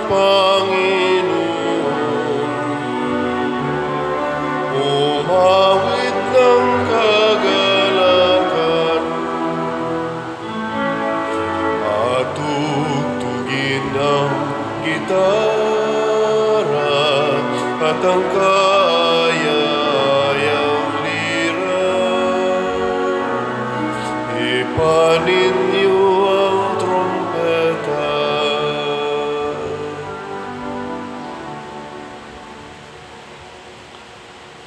Panginoon. Umawit ng kagalakan at tugtugin ang gitara at ang kayayang lira. Hipan ninyo ang trompeta.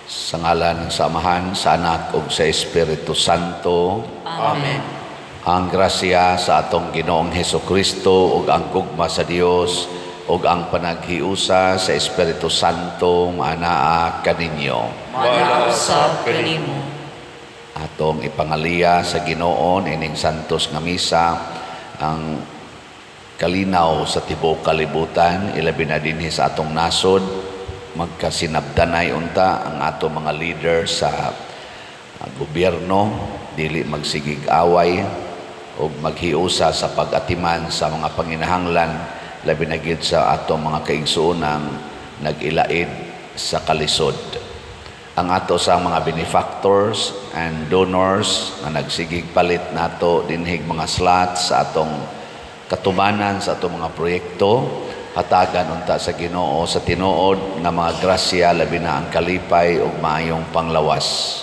Sa ngalan ng Samahan, sa Anak ug sa Espiritu Santo. Amen. Ang grasya sa atong Ginoong Hesukristo ug ang gugma sa Dios ug ang panaghiusa sa Espiritu Santo maanaa kaninyo. Maanaa usab kanimo. Atong ipangaliya sa Ginoo ining santos nga misa ang kalinaw sa tibuok kalibutan, ilabi na dinhi sa atong nasod. Magkasinabdanay unta ang ato mga leader sa gobyerno, dili magsigig away ug maghiusa sa pag-atiman sa mga panginahanglan, labi na gyud sa ato mga kaigsuonang nag-ilaid sa kalisod. Ang ato sa mga benefactors and donors nga nagsigig palit nato dinhig mga slots sa atong katumanan sa atong mga proyekto, hatagan unta sa Ginoo sa tinuod nga mga grasya, labi na ang kalipay ug maayong panglawas.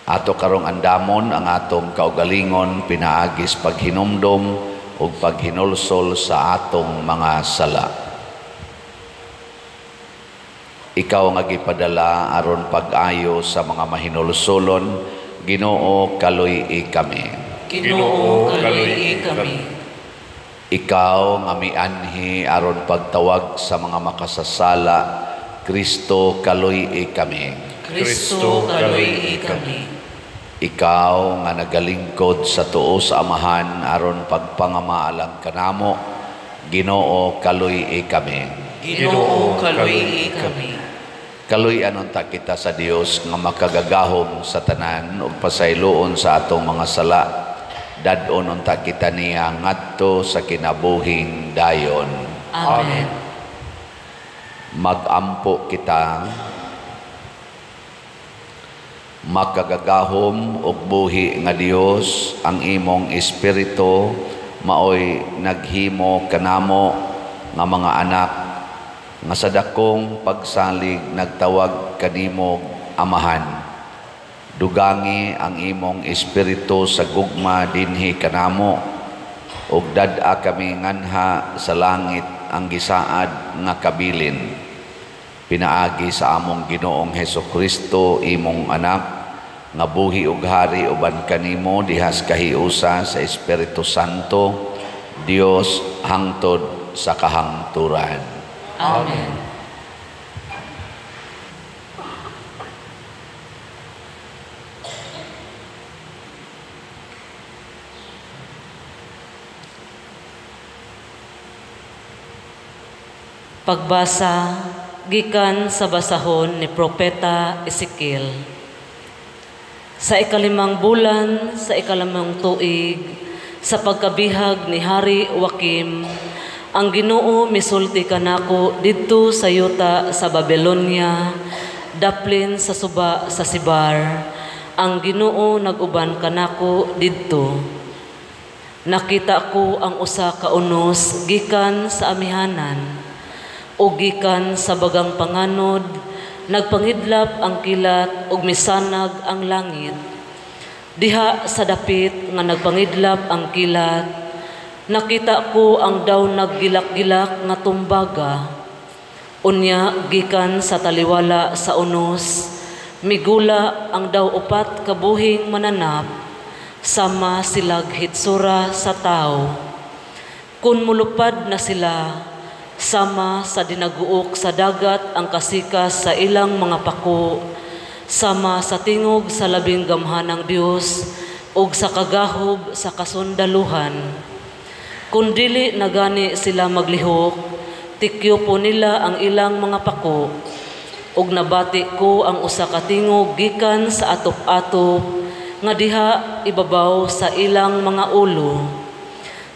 Ato karong andamon ang atong kaugalingon pinaagis paghinumdom ug paghinulsol sa atong mga sala. Ikaw nga gipadala aron pag-ayo sa mga mahinulsolon, Ginoo, kaluy-i kami. Ginoo, kaluy-i kami. Ikaw nga mianhi aron pagtawag sa mga makasasala, Kristo, kaluy-i kami. Kristo, kaluy-i kami. Ikaw nga nagalingkod sa tuo sa Amahan aron pagpangamaalang kanamo, Ginoo, kaluy-i kami. Ginoo, kaluy-i kami. Kaluy-an unta kita sa Dios nga makagagahom sa tanan ug pasayloon sa atong mga sala. Dad-on unta kita niya ngadto sa kinabuhing dayon. Amen. Magampo kita. Makagagahom ug buhi nga Dios, ang imong espiritu maoy naghimo kanamo nga mga anak nga sa dakong pagsalig nagtawag kanimo Amahan. Dugangi ang imong espiritu sa gugma dinhi kanamo ug dad-a kami nganha sa langit ang gisaad nga kabilin. Pinaagi sa among Ginoong Hesukristo, imong anak, nga buhi ug hari uban kanimo dihas kahiusa sa Espiritu Santo, Dios hangtod sa kahangturan. Amen. Pagbasa gikan sa basahon ni Propeta Ezekiel. Sa 5 bulan, sa 5 tuig, sa pagkabihag ni Hari Joaquim, ang Ginoo misulti kanako didto sa yuta sa Babylonia, daplin sa suba sa Sibar. Ang Ginoo nag-uban kanako didto. Nakita ko ang usa ka unos gikan sa amihanan o gikan sa bagang panganod, nagpangidlap ang kilat ug misanag ang langit. Diha sa dapit nga nagpangidlap ang kilat, nakita ko ang daw naggilak-gilak nga tumbaga. Unya gikan sa taliwala sa unos, migula ang daw 4 ka buhing mananap, sama silag hitsura sa tao. Kun mulupad na sila, sama sa dinaguok sa dagat ang kasikas sa ilang mga pako, sama sa tingog sa labing gamhanang Dios ug sa kagahob sa kasundaluhan. Kun dili nagani sila maglihok, tikyo po nila ang ilang mga pako. Ug nabati ko ang usa ka tingog gikan sa atop-atop nga diha ibabaw sa ilang mga ulo.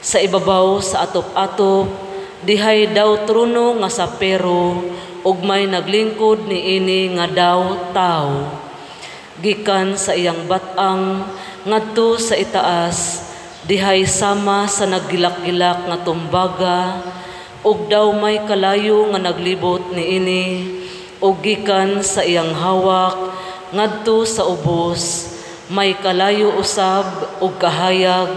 Sa ibabaw sa atop-atop dihay daw trono nga sapero ug may naglingkod niini nga daw tawo. Gikan sa iyang bat-ang ngadto sa itaas, dihay sama sa naggilak-gilak nga tumbaga, ug daw may kalayo nga naglibot niini, ug gikan sa iyang hawak ngadto sa ubos, may kalayo usab ug kahayag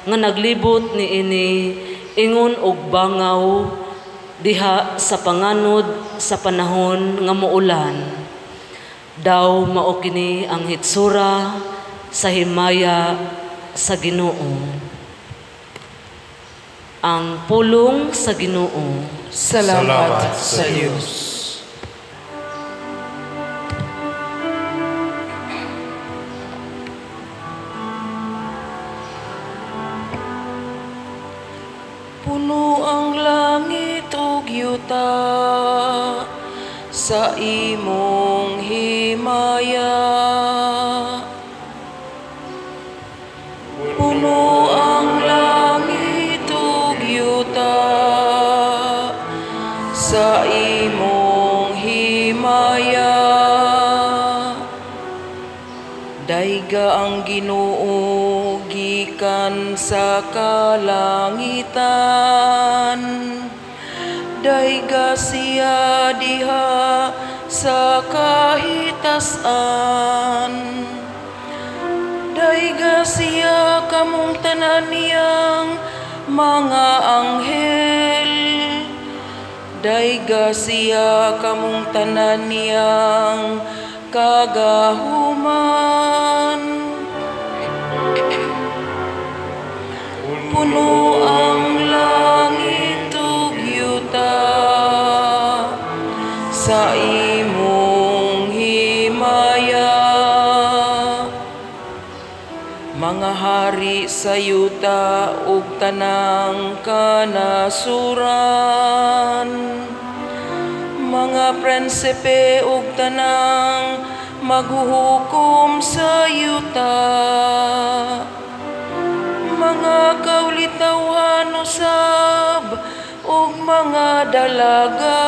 nga naglibot niini, ingon og bangaw diha sa panganod sa panahon nga muulan. Daw mao kini ang hitsura sa himaya sa Ginoo. Ang pulong sa Ginoo. Salamat sa Dios. Puno ang langit ug yuta sa imong himaya. Puno ang langit ug yuta sa imong himaya. Dayga ang Ginoo gikan sa kalangitan. Dayga siya diha sa kahitasan. Dayga siya kamong tanan niyang mga anghel. Dayga siya kamong tanan niyang kagahuman. Puno ang langit ug yuta sa imong himaya. Mga hari sa yuta ug tanang kanasuran, mga prinsipe ug tanang maghuhukom sa yuta, mga kaulitawhan usab ug mga dalaga,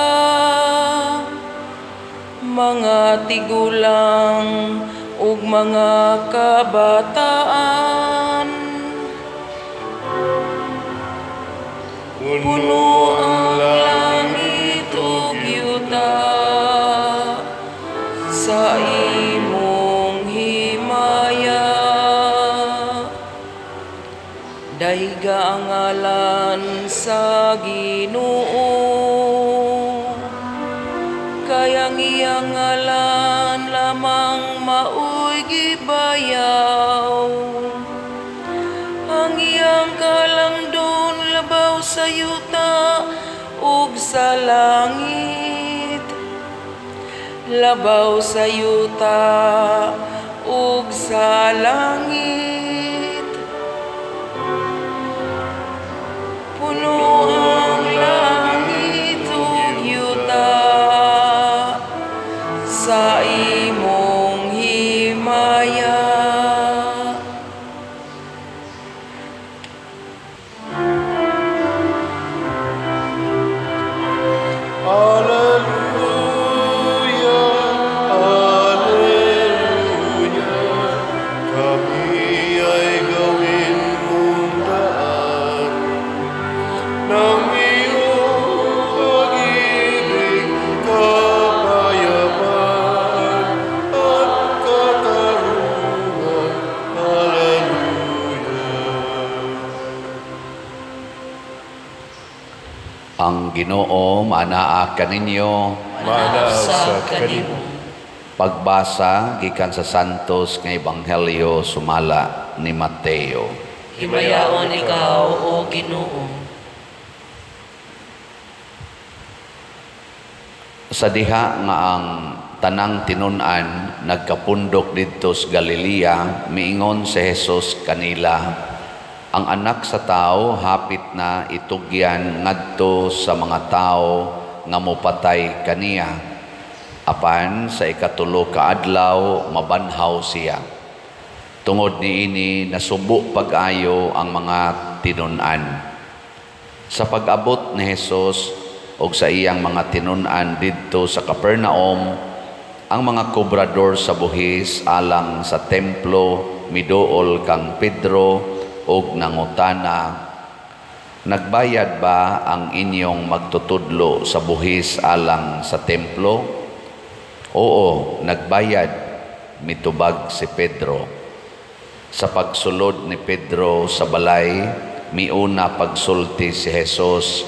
mga tigulang ug mga kabataan. Puno ang langit ug yuta sa imong himaya. Dayga ang ngalan sa Ginoo, kay ang iyang ngalan lamang maoy gibayaw. Ang iyang kalangdon labaw sa yuta ug sa langit, labaw sa yuta ug sa langit. Puno ang langit ug yuta sa imong himaya. Alleluia, Alleluia, kami ay gawin mong daan ng iyong pag-ibig, kapayapaan at katarungan. Alleluia. Ang Ginoo maanaa kaninyo. Maanaa sa kanimo. Pagbasa gikan sa Santos nga Ebanghelyo sumala ni Mateo. Himayaon ikaw, o Ginoo. Sa diha nga ang tanang tinun-an nagkapundok didto sa Galilea, miingon si Jesus kanila, ang anak sa tao hapit na itugyan ngadto sa mga tao nga mopatay kaniya. Apan sa ikatulo ka adlaw mabanhaw siya. Tungod niini nasubo pag-ayo ang mga tinun-an. Sa pag-abot ni Jesus og sa iyang mga tinun-an didto sa Capernaum, ang mga kobrador sa buhis alang sa templo miduol kang Pedro og nangutana, "Nagbayad ba ang inyong magtutudlo sa buhis alang sa templo?" "Oo, nagbayad," mitubag si Pedro. Sa pagsulod ni Pedro sa balay, miuna pagsulti si Jesus,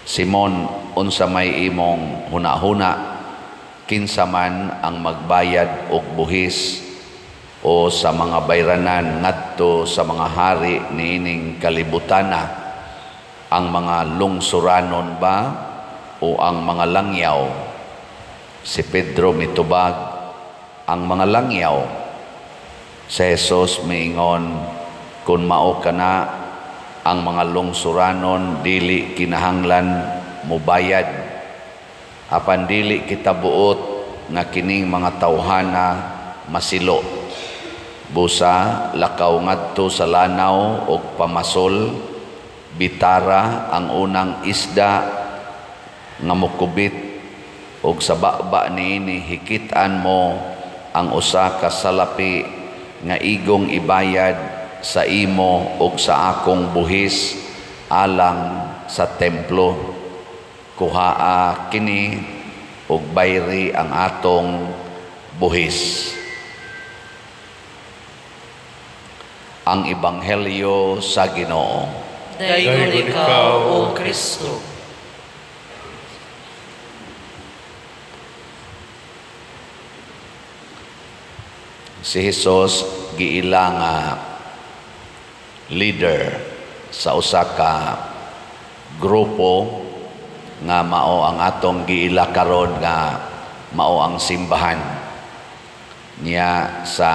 "Simon, unsa may imong hunahuna? Kinsa man ang magbayad og buhis o sa mga bayranan ngadto sa mga hari niining kalibutana? Ang mga lungsuranon ba o ang mga langyaw?" Si Pedro mitubag, "Ang mga langyaw." Si Jesus miingon, "Kung mao kana, ang mga lungsuranon dili kinahanglan mubayad. Apan dili kita buot nga kining mga tawhana masilo. Busa lakaw ngadto sa lanaw og pamasol, bitara ang unang isda nga mokubit, og sa baba niini hikit-an mo ang usa ka salapi nga igong ibayad sa imo og sa akong buhis alang sa templo. Kuhaa kini og bayri ang atong buhis." Ang Ebanghelyo sa Ginoo. Daygon ikaw, O Kristo. Si Jesus giila nga leader sa usa ka grupo nga mao ang atong giila karon nga mao ang simbahan niya. Sa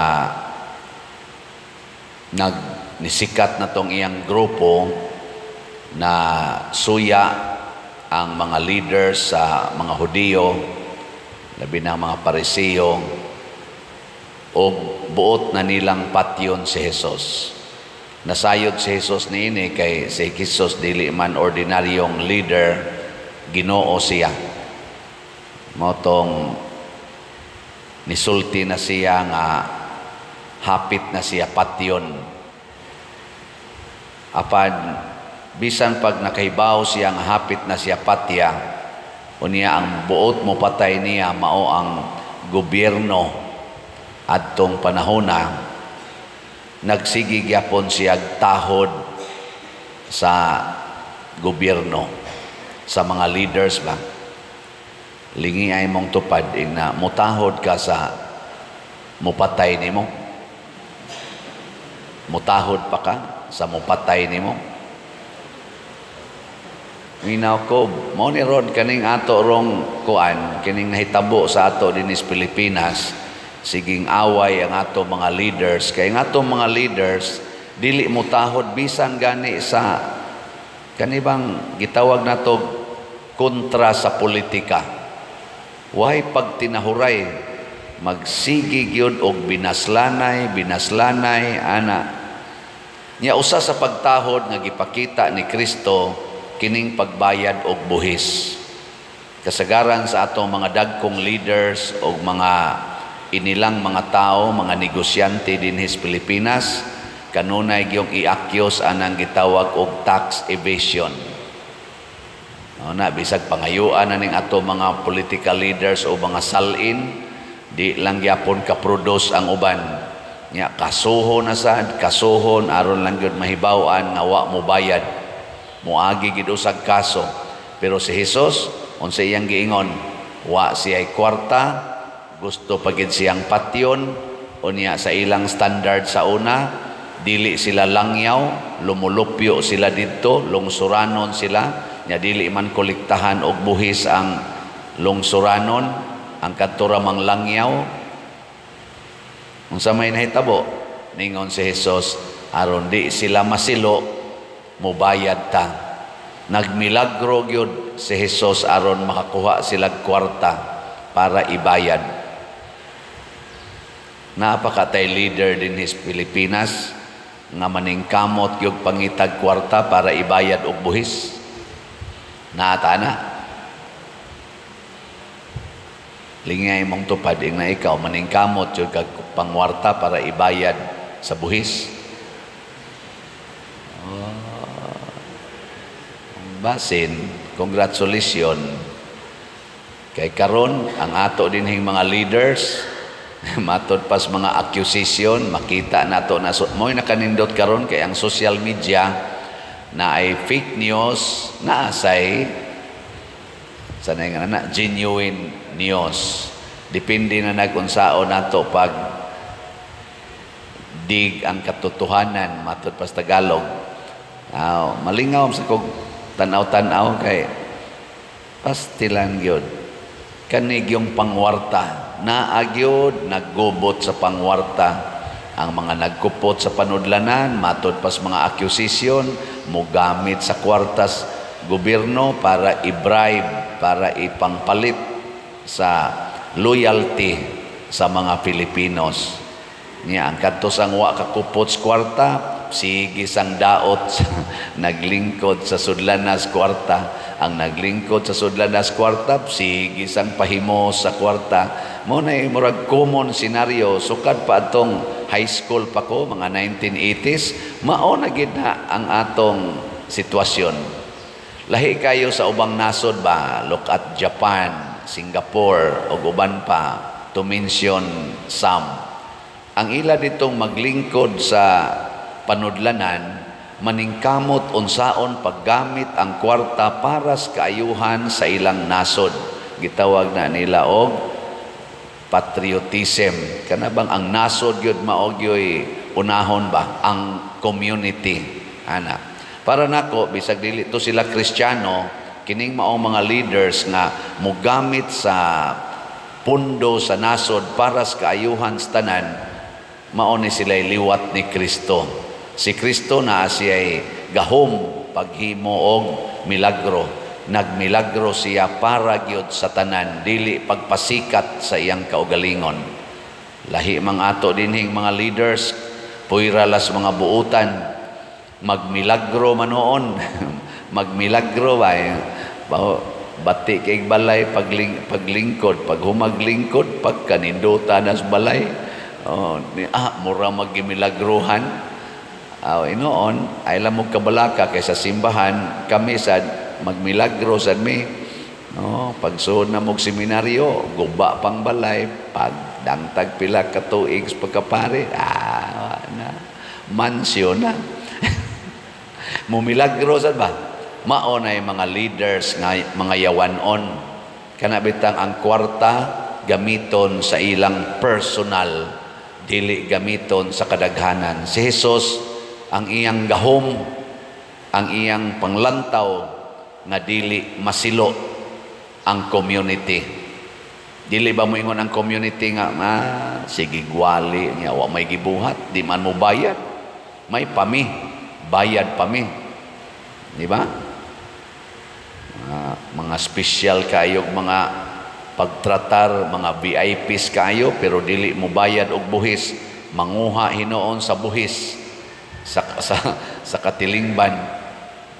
nagnisikat na tong iyang grupo na suya ang mga leaders sa mga Hudiyo, labi na mga Pariseo, og buot na nilang patyon si Jesus. Nasayod si Jesus niini kay si Jesus dili man ordinaryong leader, Ginoo siya. Mao tong nisulti na siya nga hapit na siya patyon. Apan bisan pag nakahibaw siya nga hapit na siya patya, unya ang buot mo patay niya mao ang gobyerno adtong panahona, nagsige gyapon siya tahod sa gobyerno, sa mga leaders ba. Lingi ay mong tupad na mutahod ka sa mupatay nimo. Mutahod pa ka sa mupatay nimo. Minaw ko, mao ni ron kaning ato rong kuan, kining nahitabo sa ato dinis Pilipinas, siging away ang ato mga leaders. Kay ang ato mga leaders dili mutahod bisan gani sa kanibang gitawag nato kontra sa politika. Way pagtinahuray, magsigi gyud og binaslanay, binaslanay ana. Nya usa sa pagtahod nga gipakita ni Kristo kining pagbayad og buhis. Kasagaran sa atong mga dagkong leaders og mga inilang mga tao, mga negosyante dinhi sa Pilipinas, kanunay gyung iakyos anang gitawag og tax evasion. No, na bisag pangayuan na ning ato mga political leaders o mga salin, di lang gyapon ka-produce ang uban. Nya kasuho na sad, kasuhon aron lang gyud mahibaw-an nga wa mo bayad. Moagi gid usag kaso. Pero si Jesus, unsa iyang giingon? Wa siya'y kwarta, gusto pa gid siyang patyon, unya sa ilang standard sa una, dili sila langyaw, lumulupyo sila didto, lungsuranon sila, nya dili man kolektahan og buhis ang lungsuranon, ang kadto ra mang langyaw. Unsa may nahitabo? Ningon si Jesus, aron di sila masilo, mubayad ta. Nagmilagro gyud si Jesus aron makakuha sila kwarta para ibayad. Napakatay leader din his Pilipinas nga maningkamot gyud pangitag kwarta para ibayad og buhis. Naata na. Lingay mong tupad ing na ikaw maningkamot jud kag pangwarta para ibayad sa buhis. Basin, congratulations kay karon ang ato dinhing mga leaders matod pas mga accusation makita nato na so, mo'y nakanindot karon kay ang social media na ay fake news na asay sanay nga na genuine news. Depende na nagunsaon nato pag dig ang katotohanan matod pas Tagalog. Malingaw sa kog tanaw-tanaw kay pastilan gyud kanig yung pangwarta naagyod naggubot sa pangwarta ang mga nagkupot sa panudlanan matod pas mga accusation mogamit sa kwartas gobyerno para i-bribe, para ipangpalit sa loyalty sa mga Filipinos. Niya ang kadto sang wa kakupot sa kwarta, sige sang daot naglingkod sa sudlanas kwarta. Ang naglingkod sa sudlanas kwarta, sige sang pahimo sa kwarta. Mo na murag common scenario sukad pa atong high school pa ko mga 1980s, mao na gid na ang atong sitwasyon. Lahi kayo sa ubang nasod ba? Look at Japan, Singapore, ug uban pa, to mention some. Ang ila ditong maglingkod sa panudlanan, maningkamot unsaon paggamit ang kwarta para sa kaayuhan sa ilang nasod. Gitawag na nila og patriotism. Kana bang ang nasod gyud mao gyoy unahon ba ang community ana. Para nako bisag dili to sila Kristiyano, kining maong mga leaders nga mogamit sa pundo sa nasod para sa kaayuhan sa tanan, mao ni sila liwat ni Kristo. Si Kristo naa siya'y gahom paghimo og milagro. Nagmilagro siya para gyud sa tanan, dili pagpasikat sa iyang kaugalingon. Lahi mang ato dinhing mga leaders, puwira las mga buutan, magmilagro manoon. Magmilagro ba bati kay balay paglingkod, paghumaglingkod, pagkaninduta nas balay. Oh, mura magimilagrohan. Inoon ay lamog kabalaka kay sa simbahan kami sad magmilagro sad mi. No, pagsuod na mog seminaryo, guba pang balay, pagdangtag pila ka tuig sa pagkapare, na mansyon na. Mumilagro sad ba? Mao na yung mga leaders nga mga yawanon. Kana bitang ang kwarta gamiton sa ilang personal, dili gamiton sa kadaghanan. Si Jesus ang iyang gahom, ang iyang panglantaw nga dili masilo ang community. Dili ba moingon ang community nga sige gwali niya wa may gibuhat, di man mo bayad. May pami, bayad pami. Di ba? Mga special kayo mga pagtratar, mga VIPs kayo pero dili mo bayad og buhis, manguha hinuon sa buhis sa katilingban.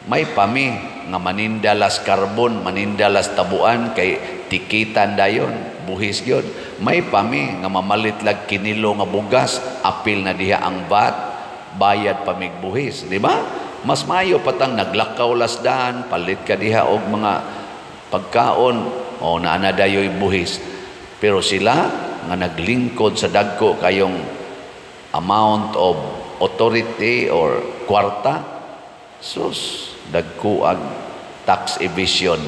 May pami nga manindalas karbon, manindalas tabuan kay tikitan dayon, buhis gyud. May pami nga mamalit lag kinilo nga bugas, apil na diha ang VAT, bayad pamig buhis, di ba? Mas maayo patang naglakaw lasdan, palit ka diha og mga pagkaon, o naana dayoy buhis. Pero sila nga naglingkod sa dagko kayong amount of authority or kwarta, sus, dagko ag tax evasion.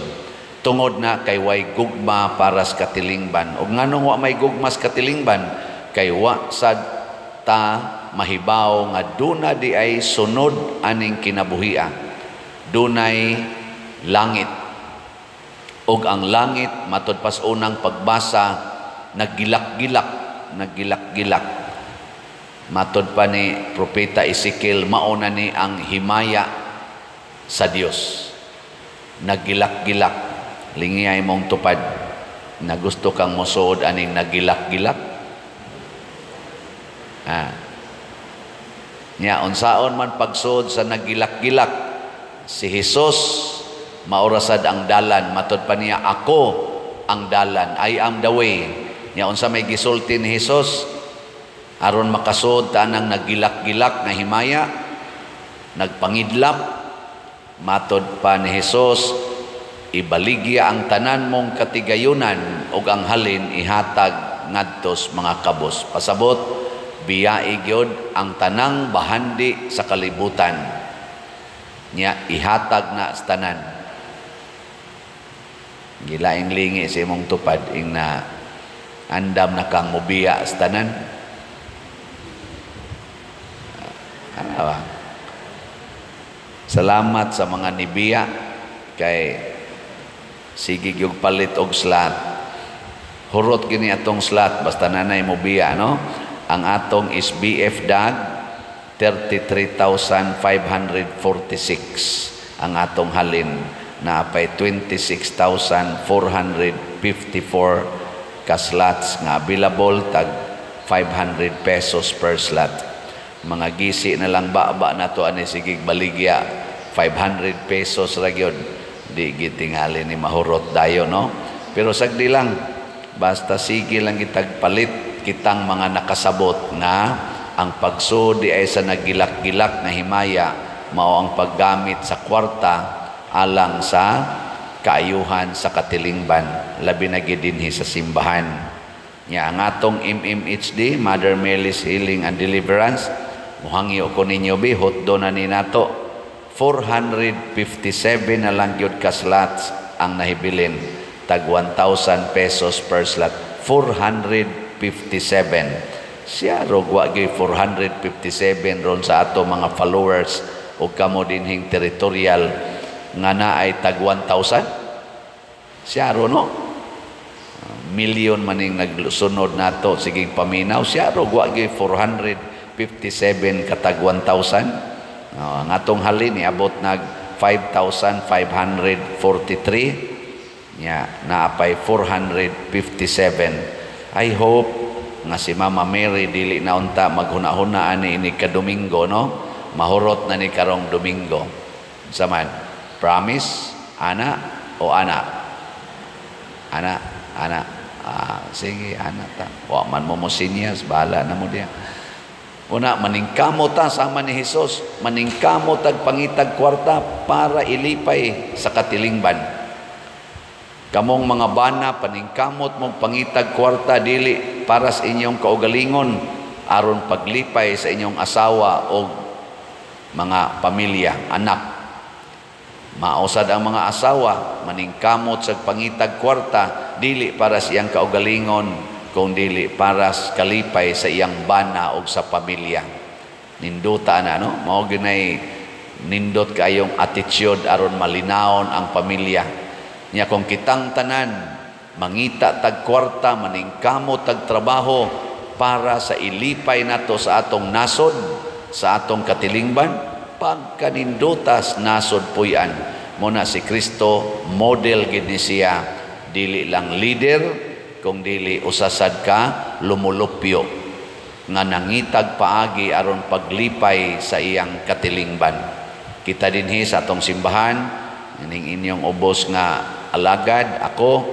Tungod na kay way gugma para sa katilingban. Og nganong wa may gugma sa katilingban, kay wa sad ta mahibaw nga duna di ay sunod aning kinabuhia. Dunay langit. Og ang langit matod pas unang pagbasa naggilak-gilak, naggilak-gilak. Matod pa ni Propeta Ezekiel, mauna ni ang himaya sa Dios. Naggilak-gilak. Lingiyay mong tupad na gusto kang mosuod aning naggilak-gilak. Nya unsaon man pagsuod sa naggilak-gilak, si Jesus Mao ra sad ang dalan. Matod pa niya, "Ako ang dalan, I am the way." Nya unsa may gisulti ni Hesus aron makasud ta nang nagilak-gilak nga himaya, nagpangidlap? Matod pa ni Hesus, "Ibaligya ang tanan mong katigayunan ug ang halin ihatag ngadtos mga kabos." Pasabot, biyai gyud ang tanang bahandi sa kalibutan nya ihatag na sa tanan. Gilaing lingi sa imong tupad ing na andam na kang mobiya sa tanan. Ano ba? Salamat sa mga nibiya kay sige gyud palit og slot. Hurot gini atong slot basta nanay mobiya, no? Ang atong is BF DAG 33,546 ang atong halin, naapay 26,454 ka slots nga available, tag 500 pesos per slot. Mga gisi na lang ba nato ani, sige baligya, 500 pesos ra gyud, di gitingali ni mahurot dayon, no? Pero sagdi lang, basta sige lang kitag palit, kitang mga nakasabot nga ang pagsud di ay sa nagilak-gilak na himaya mao ang paggamit sa kwarta alang sa kaayuhan sa katilingban, labi na gid dinhi sa simbahan. Nya ang atong MMHD, Mother Mary's Healing and Deliverance, muhangyo ko ninyo bi, hotdo na ni nato. 457 na lang gyud ka slots ang nahibilin, tag 1,000 pesos per slot. 457 siya rog wa gyud 457 ron sa ato mga followers o kamo dinhing territorial nga naay tag 1,000 siya ro, no? Milyon maning nagsunod nato, sige paminaw, siya ro wa gyud 457 katag 1,000. Ang atong halin niabot nag 5,543 nya naapay 457. I hope nga si Mama Mary dili na unta maghuna-huna ani ini ka Domingo, no? Mahurot na ni karong Domingo. Saman promise ana o ana ana ana, sige ana ta, wa man mo sinyas, bahala na mo diya. Una, maningkamot ta sama ni Hesus, maningkamot tag pangitag kwarta para ilipay sa katilingban. Kamong mga bana, paningkamot mong pangitag kwarta dili para sa inyong kaugalingon, aron paglipay sa inyong asawa o mga pamilya, anak. Mausad ang mga asawa, maningkamot sa pangitag kwarta dili para sa iyang kaugalingon, kung dili para sa kalipay sa iyang bana o sa pamilya. Ninduta na, no? Mao ginay nindot kayong attitude aron malinaon ang pamilya. Nya kung kitang tanan mangita tag kwarta, maningkamot tag trabaho para sa ilipay nato sa atong nasod, sa atong katilingban, pagkanindutas nasod puy-an. Muna si Kristo model gid ni siya, dili lang leader kung dili usasad ka lumulupyo nga nangitag paagi aron paglipay sa iyang katilingban. Kita dinhi sa atong simbahan, ning inyong ubos nga alagad, ako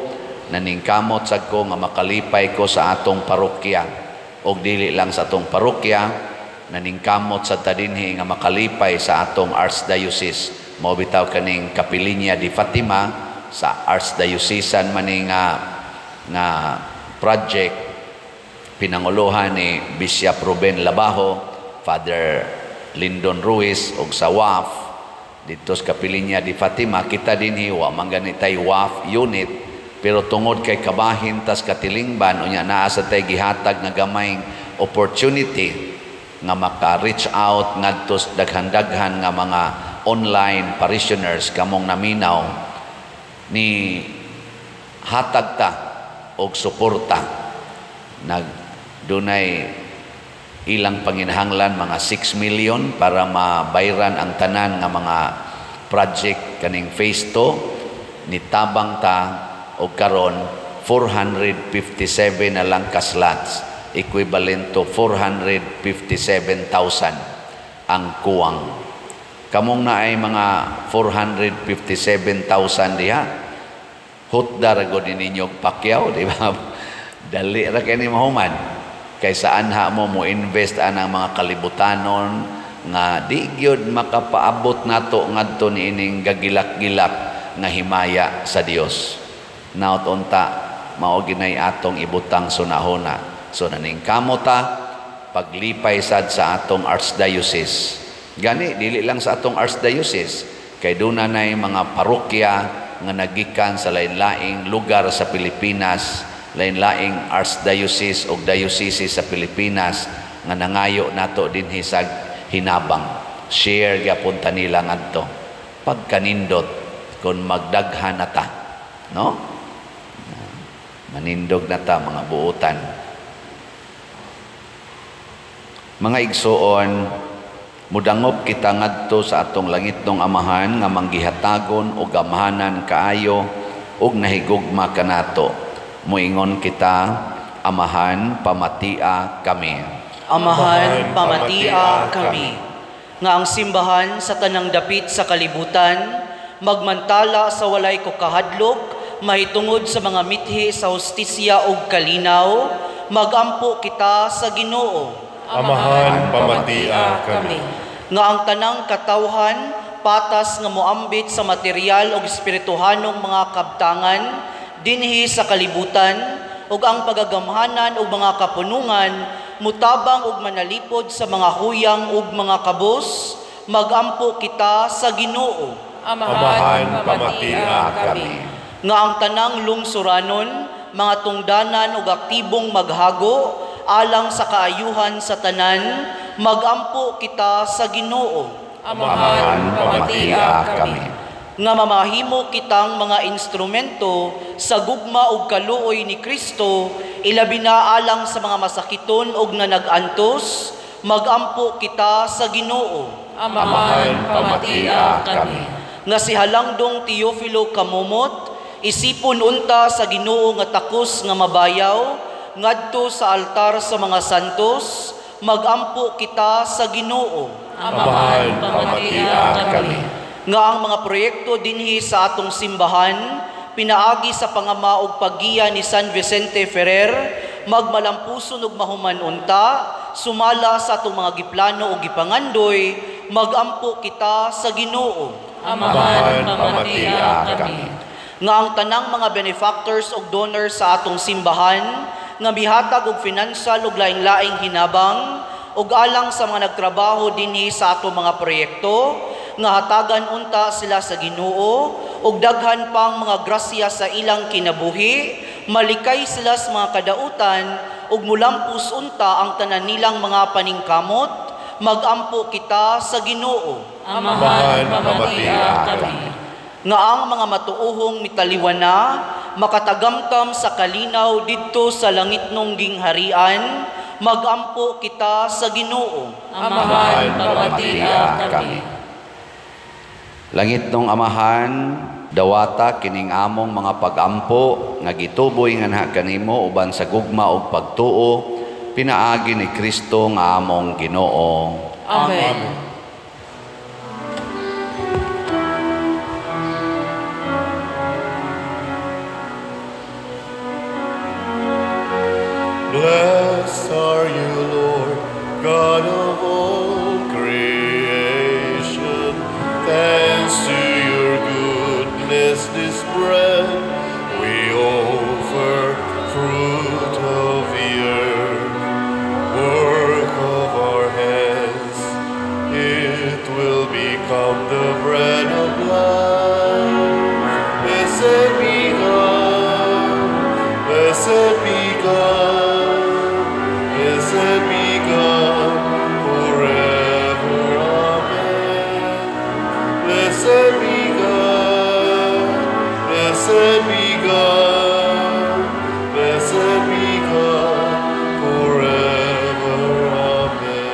naningkamot sad ko nga makalipay ko sa atong parokya, og dili lang sa atong parokya, naningkamot sad ta dinhi nga makalipay sa atong archdiocese. Mao bitaw kaning Kapilinya di Fatima sa archdiocesan maning nga project, pinanguluhan ni Bishop Ruben Labajo, Father Lindon Ruiz og sa WAF dito sa Kapilinya di Fatima. Kita dinhi wa man gani tay WAF unit, pero tungod kay kabahin tas katilingban, unya naa sa tay gihatag nga gamayng opportunity nga maka-reach out ngadto sa daghan-daghan nga mga online parishioners kamong naminaw, ni hatag ta og suporta. Nagdunay ilang panginahanglan mga 6 million para mabayran ang tanan nga mga project kaning phase 2. Nitabang ta og karon 457 na lang ka slots, equivalent to 457,000 ang kuwang. Kamong na ay mga 457,000 diha. Hutda ra gud ninyo Pacquiao, di ba? Dali ra kay ni mahuman. Kay saan ha mo mo invest anang mga kalibutanon nga di gyud makapaabot nato ngadto niining gagilak-gilak nga himaya sa Dios. Naot unta mao ginay atong ibutang sunahona. So naningkamot ta paglipay sad sa atong archdiocese. Gani dili lang sa atong archdiocese kay duna nay mga parokya nga nagikan sa lain-laing lugar sa Pilipinas, lain-laing archdiocese og diocese sa Pilipinas nga nangayo nato dinhi sa hinabang. Share gyapon ta nila ngadto. Pagkanindot kun magdaghan na ta, no? Manindog na ta mga buotan. Mga igsoon, mudangop kita ngadto sa atong langitnong Amahan nga manggihatagon og gamhanan kaayo ug nahigugma kanato. Moingon kita, Amahan, pamatia kami. Amahan, pamatia kami. Nga ang simbahan sa tanang dapit sa kalibutan, magmantala sa walay ko kahadlok, mahitungod sa mga mithi sa hustisya ug kalinaw, magampo kita sa Ginoo. Amahan, pamatia kami. Nga ang tanang katawhan, patas nga moambit sa material ug espirituhanong mga kabtangan, dinhi sa kalibutan, ug ang pagagamhanan ug mga kapunungan, mutabang ug manalipod sa mga huyang ug mga kabos, magampo kita sa Ginoo. Amahan, pamatia kami. Nga ang tanang lungsuranon, mga tungdanan ug aktibong maghago, alang sa kaayuhan sa tanan, magampo kita sa Ginoo. Amahan, pamatia kami. Nga mamahimo kitang mga instrumento sa gugma ug kaluoy ni Kristo, ilabi na alang sa mga masakiton ug nanag-antos, magampo kita sa Ginoo. Amahan, pamatia kami. Nga si Halangdong Teofilo Kamumot, isipon unta sa Ginoo nga takos nga mabayaw, ngadto sa altar sa mga santos, magampo kita sa Ginoo. Amahan, pamatia kami. Nga ang mga proyekto dinhi sa atong simbahan, pinaagi sa pangama ug paggiya ni San Vicente Ferrer, magmalampuson ug mahuman unta, sumala sa atong mga giplano ug gipangandoy, magampo kita sa Ginoo. Amahan, pamatia kami. Nga ang tanang mga benefactors ug donors sa atong simbahan, nga mihatag og financial ug laing-laing hinabang, ug alang sa mga nagtrabaho dinhi sa atong mga proyekto, nga hatagan unta sila sa Ginoo ug daghan pang mga grasya sa ilang kinabuhi, malikay sila sa mga kadautan ug mulampos unta ang tanan nilang mga paningkamot, magampo kita sa Ginoo. Amahan, pamatia kami. Nga ang mga matuohong mitaliwana makatagamtam sa kalinaw didto sa langitnong gingharian, magampo kita sa Ginoo. Amahan, pamatia kami. Langitnong Amahan, dawata kining among mga pagampo nga gituboy nganha kanimo uban sa gugma ug pagtuo pinaagi ni Kristo nga among Ginoo. Amen. Blessed are you, Lord, God of all creation. Thanks to your goodness, this bread we offer, fruit of the earth, work of our hands. It will become the bread of life. Blessed be God, blessed be God, blessed be God forever. Amen. Blessed be God, blessed be God, blessed be God forever. Amen.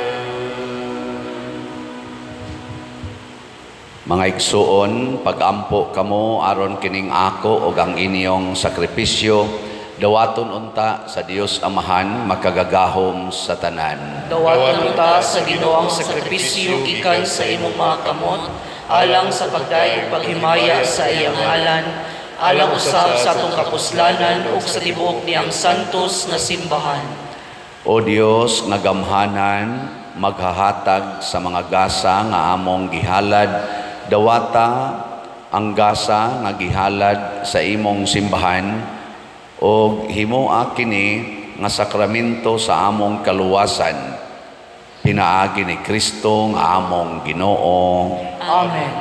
Mga igsuon, pagampo kamo aron kining ako ug ang inyong sakripisyo Dawaton unta sa Dios Amahan, makagagahom sa tanan. Dawaton unta sa Ginoo ang sakripisyo gikan sa imong mga kamot, alang sa pagdayeg ug paghimaya sa iyang ngalan, alang usab sa atong kapuslanan ug sa tibuok niyang santos nga simbahan. O Dios nga gamhanan, maghahatag sa mga gasa nga among gihalad, dawata ang gasa nga gihalad sa imong simbahan, og himoa kini nga sakramento sa among kaluwasan, pinaagi ni Kristo nga among Ginoo. Amen.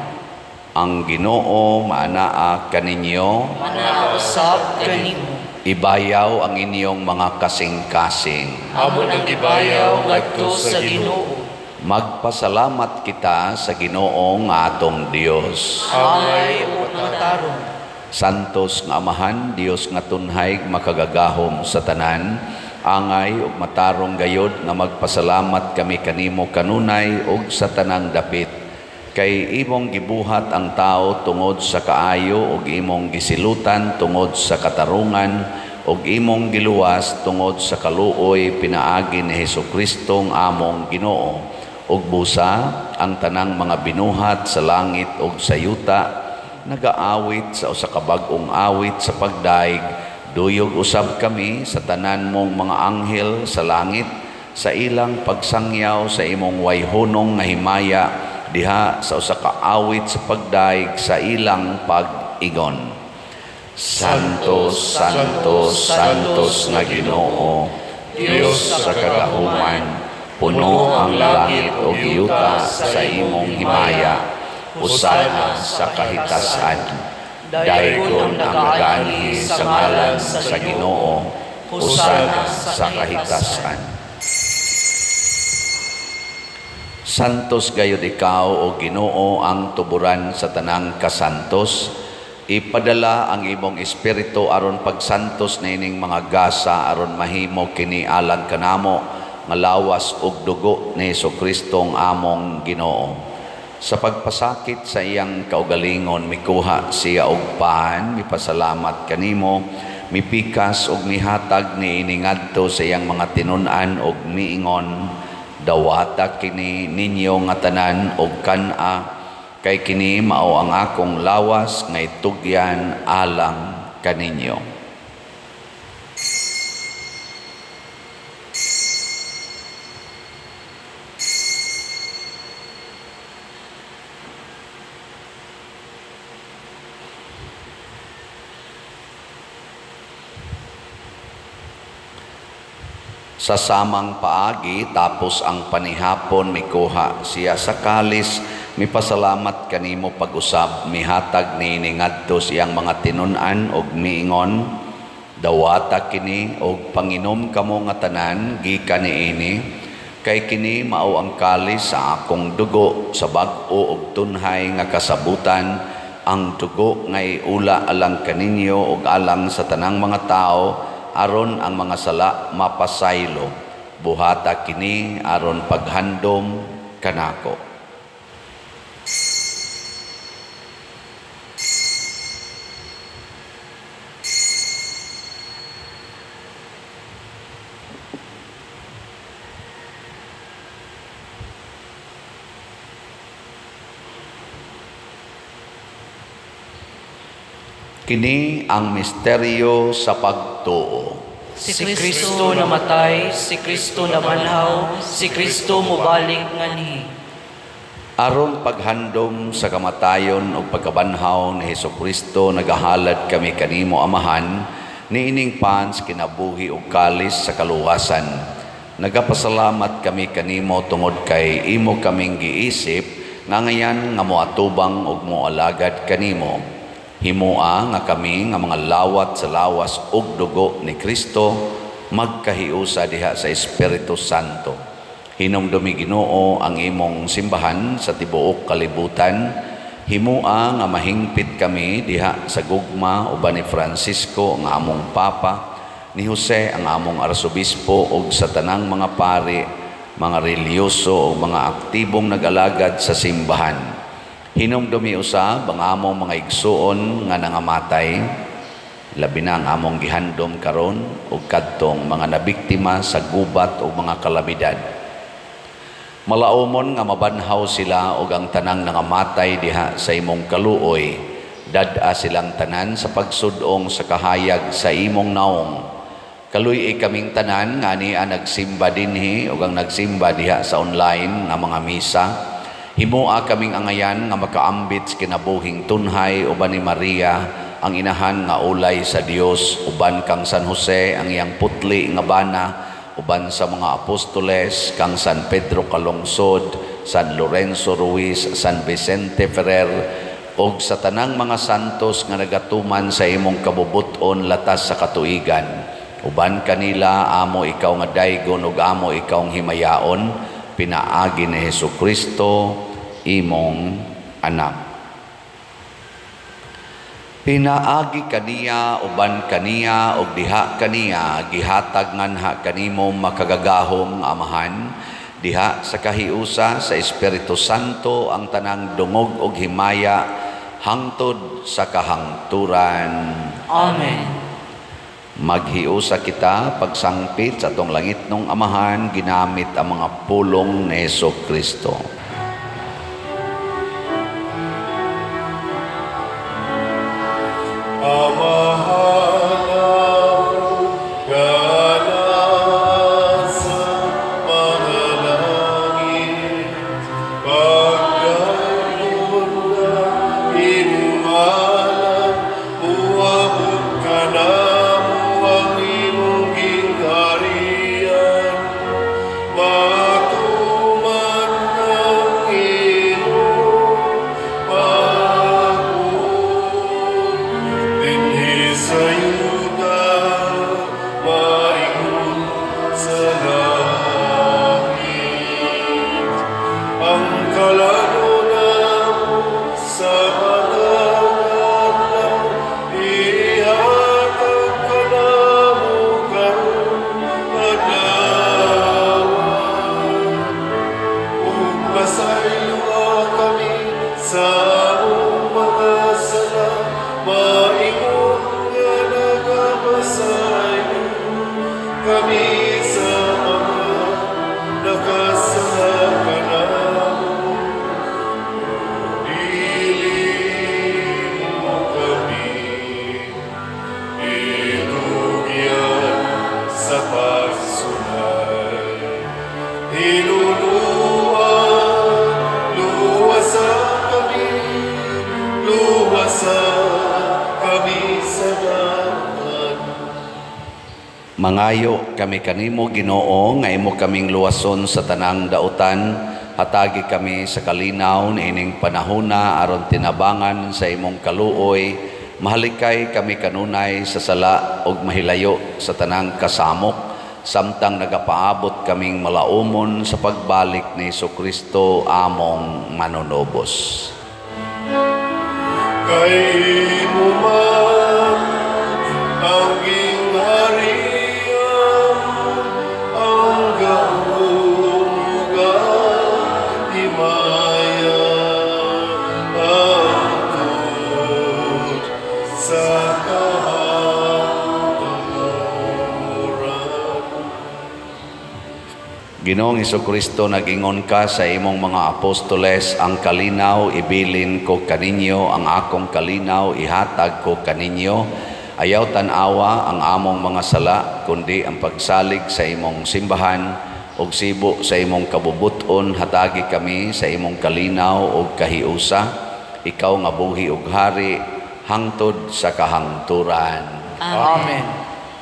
Ang Ginoo maanaa kaninyo, Manaa usab kanimo. Ibayaw ang inyong mga kasing-kasing. Amo nang gibayaw ngadto sa Ginoo. Magpasalamat kita sa Ginoo nga atong Dios. Angay ug matarong. Santos nga Amahan, Dios nga tunhay makagagahom sa tanan, angay ug matarong gayod nga magpasalamat kami kanimo kanunay ug sa tanang dapit. Kay imong gibuhat ang tao tungod sa kaayo ug imong gisilutan tungod sa katarungan ug imong giluwas tungod sa kaluoy pinaagi ni Hesukristo nga among Ginoo. Ug busa ang tanang mga binuhat sa langit ug sa yuta nagaawit sa usa ka bag-ong awit sa pagdaig, duyog usab kami sa tanan mong mga anghel sa langit sa ilang pagsangyaw sa imong wayhunong nga himaya diha sa usa ka awit sa pagdaig sa ilang pag-ingon. Santo, Santo, Santos nga Ginoo, Dios sa kagahuman, puno ang langit ug yuta sa imong himaya. Hosana sa kahitasan. Daygon ang nagaanhi sa ngalan sa Ginoo. Hosana sa kahitasan. Santos gayud ikaw, o Ginoo, ang tuburan sa tanang kasantos. Ipadala ang imong espiritu aron pagsantos niining mga gasa aron mahimo kini alang kanamo nga lawas ug dugo ni Hesukristo ang among Ginoo. Sa pagpasakit sa iyang kaugalingon, mikuha siya og pan, mipasalamat kanimo, mipikas og mihatag niini ngadto sa iyang mga tinun-an og miingon, dawata kini ninyo nga tanan og kan-a, kay kini mao ang akong lawas nga itugyan alang kaninyo. Sa samang paagi, tapos ang panihapon, mikuha siya sa kalis, mipasalamat kanimo pag-usab, mihatag niini ngadto siyang mga tinun-an og miingon, dawata kini og panginom kamo nga tanan gikan niini, kay kini mao ang kalis sa akong dugo sa bag-o og tunhay nga kasabutan, ang dugo nga iula alang kaninyo og alang sa tanang mga tao, aron ang mga sala mapasaylo. Buhata kini aron paghandom kanako. Kini ang misteryo sa pagtuo. Si Kristo namatay, si Kristo nabanhaw, si Kristo mobalik nganhi. Aron paghandom sa kamatayon ug pagkabanhaw ni Hesukristo, nagahalad kami kanimo Amahan, niining pans kinabuhi ug kalis sa kaluwasan. Nagapasalamat kami kanimo tungod kay imo kaming giisip nga ngayan nga moatubang ug moalagad kanimo. Himoa nga kami nga mga lawat sa lawas ug dugo ni Kristo magkahiusa diha sa Espiritu Santo. Hinumdumi Ginoo ang imong simbahan sa tibuok kalibutan. Himoa nga mahingpit kami diha sa gugma uban ni Francisco ang among Papa, ni Jose ang among Arsobispo ug sa tanang mga pari, mga relihiyoso ug mga aktibong nag-alagad sa simbahan. Hinumdumi usab ang among mga igsuon nga nangamatay. Labi na ang among gihandom karon ug kadtong mga nabiktima sa gubat ug mga kalamidad. Malaumon nga mabanhaw sila ug ang tanang nangamatay diha sa imong kaluoy, dad-a silang tanan sa pagsudong sa kahayag sa imong naong. Kaluy-i kaming tanan nga ania nagsimba dinhi ug ang nagsimba diha sa online nga mga misa. Himoa kaming angayan nga makaambit sa kinabuhing tunhay uban ni Maria ang inahan nga ulay sa Dios, uban kang San Jose ang iyang putli nga bana, uban sa mga apostoles kang San Pedro Calungsod, San Lorenzo Ruiz, San Vicente Ferrer, og sa tanang mga santos nga nagatuman sa imong kabubut-on latas sa katuigan. Uban kanila amo ikaw nga daygon ug amo ikaw ang himayaon, pinaagi ni Hesukristo imong anak. Pinaagi kaniya, uban kaniya, ug diha kaniya, gihatag nganha kanimo makagagahom nga Amahan, diha sa kahiusa sa Espiritu Santo ang tanang dungog ug himaya hangtod sa kahangturan. Amen. Maghiusa kita pagsangpit sa atong langitnong Amahan ginamit ang mga pulong ni Hesukristo. Amahan nga nasa mga langit, pagdayon na imong ngalan, muabot ka namo ang imong gingharian, matuman ang imong pagbuot dinhi sa yuta, maingon sa langit. Ang kalano namo sa matag adlaw, ihatag kanamo karong adlaw. Ug pasayloa kami sa among mga sala, maingon nga nagapasaylo kami sa mga nakasala kanamo. Dili mo kami itugyan sa pagsulay. Hinunua, luwasa kami, luwasa kami sa dalan. Mangayo kami kanimo Ginoo nga imo kaming luwason sa tanang dautan, hatagi kami sa kalinaw niining panahona aron tinabangan sa imong kaluoy, mahalikay kami kanunay sa sala ug mahilayo sa tanang kasamok, samtang nagapaabot kaming malaumon sa pagbalik ni Hesukristo among manunubos. Kay imo man ang gingharian, ang gahom ug ang himaya, hangtod sa kahangturan. Ginoong Hesukristo, nag-ingon ka sa imong mga apostoles, ang kalinaw ibilin ko kaninyo, ang akong kalinaw ihatag ko kaninyo. Ayaw tan-awa ang among mga sala, kundi ang pagsalig sa imong simbahan ug sibo sa imong kabubut-on, hatagi kami sa imong kalinaw ug kahiusa. Ikaw nga buhi ug hari hangtod sa kahangturan. Amen.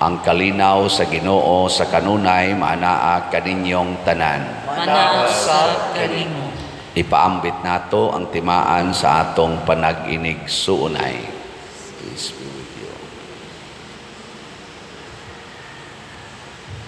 Ang kalinaw sa Ginoo sa kanunay maanaa kaninyong tanan. Manaa sa kanimo. Ipaambit nato ang timaan sa atong panag-inig suunay. Peace be with you.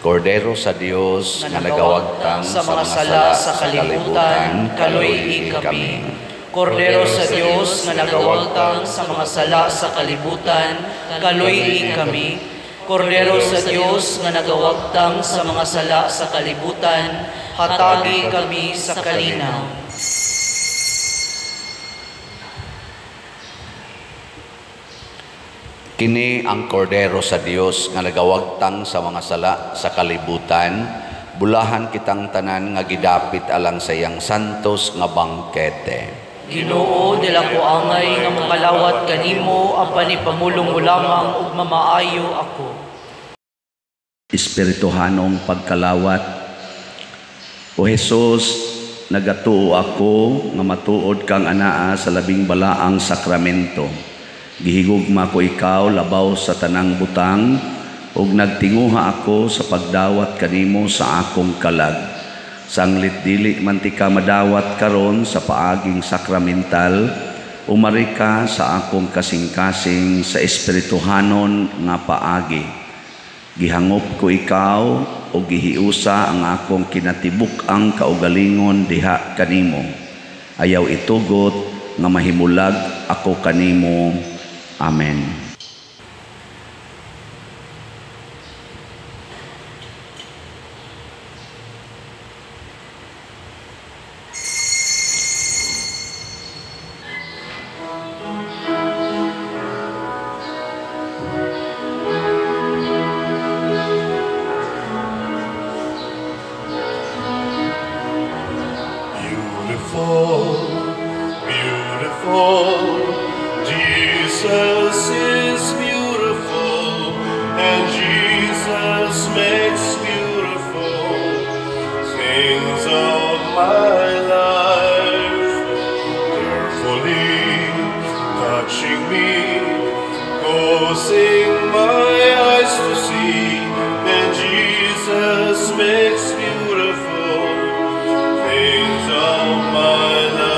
Kordero sa Dios nga nagawagtang sa mga sala sa kalibutan, kaluy-i kami. Kordero sa Dios nga nagawagtang sa mga sala sa kalibutan, kaluy-i kami. Kordero sa Dios nga nagawagtang sa mga sala sa kalibutan, hatagi kami sa kalinaw. Kini ang kordero sa Dios nga nagawagtang sa mga sala sa kalibutan. Bulahan kitang tanan nga gidapit alang sa iyang santos nga bangkete. Ginoo, dila ko angay nga mokalawat kanimo, apan ipamulong mo lamang ug mamaayo ako. Espirituhanong pagkalawat. O Hesus, nagatuo ako nga matuod kang anaa sa labing balaang sakramento. Gihigugma ko ikaw labaw sa tanang butang, ug nagtinguha ako sa pagdawat kanimo sa akong kalag. Sanglit dili man ti ka madawat karon sa paaging sakramental, umari ka sa akong kasing-kasing sa espirituhanon nga paagi. Gihangop ko ikaw o gihiusa ang akong kinatibuk-ang kaugalingon diha kanimo. Ayaw itugot nga mahimulag ako kanimo. Amen. Beautiful, beautiful, Jesus is beautiful, and Jesus makes beautiful things of my life. Carefully touching me, causing my eyes to see, and Jesus makes beautiful things of my life.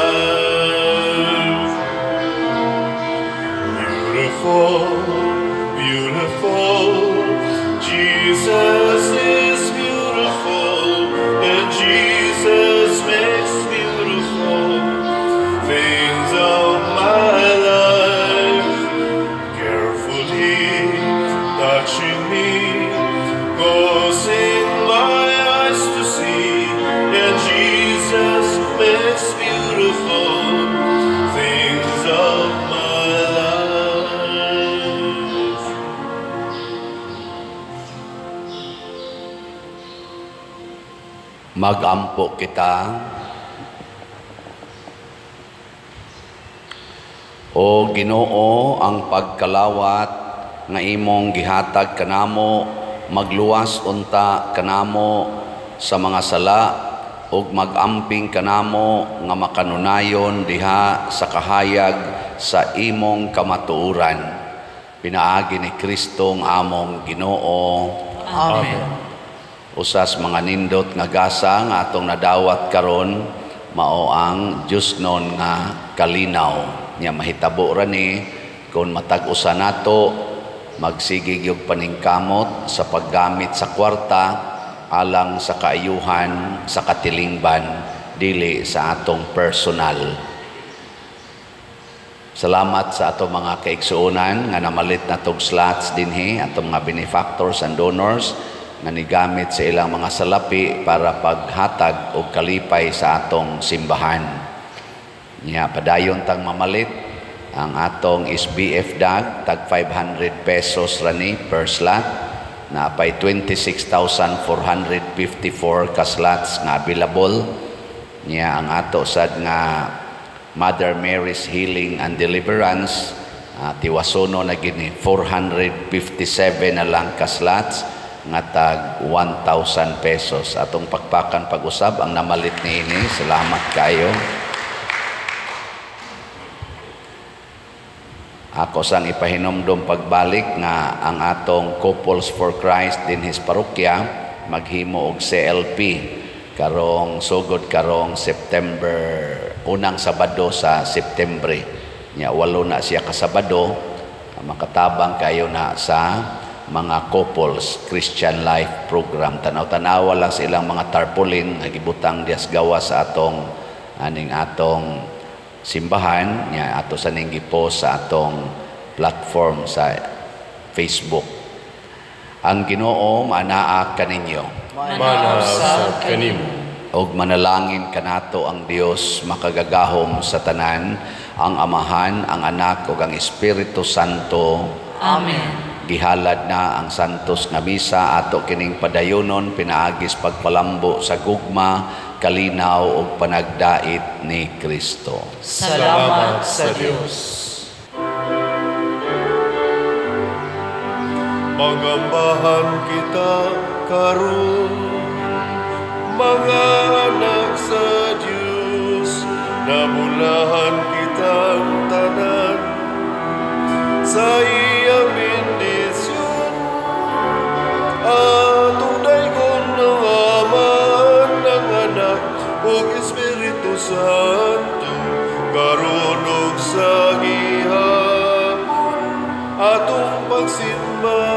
Beautiful, beautiful, Jesus is beautiful, and Jesus makes beautiful things of my life. Carefully touching me, causing my eyes to see, and Jesus makes beautiful things of my life. Magampo kita. O Ginoo, ang pagkalawat nga imong gihatag kanamo, magluwas unta kanamo sa mga sala ug magamping kanamo nga makanunayon diha sa kahayag sa imong kamatuoran. Pinaagi ni Kristo ang among Ginoo. Amen. Usas mga nindot nga gasa nga atong nadawat karon mao ang Diyosnon nga kalinaw. Nya mahitabo ra ni kung matag usa nato magsigig yung paningkamot sa paggamit sa kwarta alang sa kaayuhan sa katilingban dili sa atong personal. Salamat sa atong mga kaigsuonan nga namalit na tog slots dinhi, atong mga benefactors and donors nga nigamit sa ilang mga salapi para paghatag og kalipay sa atong simbahan. Nya padayon tang mamalit ang atong SBF dag tag 500 pesos rani per slot, napay 26,454 ka slots nga available. Nya ang ato sad nga Mother Mary's Healing and Deliverance, tiwasono na gini 457 na lang ka slots nga tag 1,000 pesos. Atong pakpakan pag-usab ang namalit niini. Salamat kayo. Ako sang ipahinomdom pagbalik nga ang atong Couples for Christ dinhis parokya maghimo og CLP karong sugod karong September, unang Sabado sa Septembre. Nya walo na siya ka Sabado, makatabang kayo na sa mga couples Christian Life Program. Tanaw-tanawa lang sa ilang mga tarpaulin nga gibutang dias gawas sa atong aning atong simbahan, nya ato sa ning gipost sa atong platform sa Facebook. Ang Ginoo maanaa kaninyo. Mana sa kanimo. Og manalangin kanato ang Dios makagagahom sa tanan, ang Amahan, ang Anak ug ang Espiritu Santo. Amen. Gihalad na ang santos nga misa, ato kining padayonon pinaagis pagpalambo sa gugma, kalinaw ug panagdait ni Kristo. Salamat sa Dios. Magambahan kita karon, mga anak sa Dios, nabulahan kitang tanan sa iyang bendisyon. Atong daygon ng Ama, ng Anak ug Espiritu Santo, karon ug sa gihapon atong pagsimba.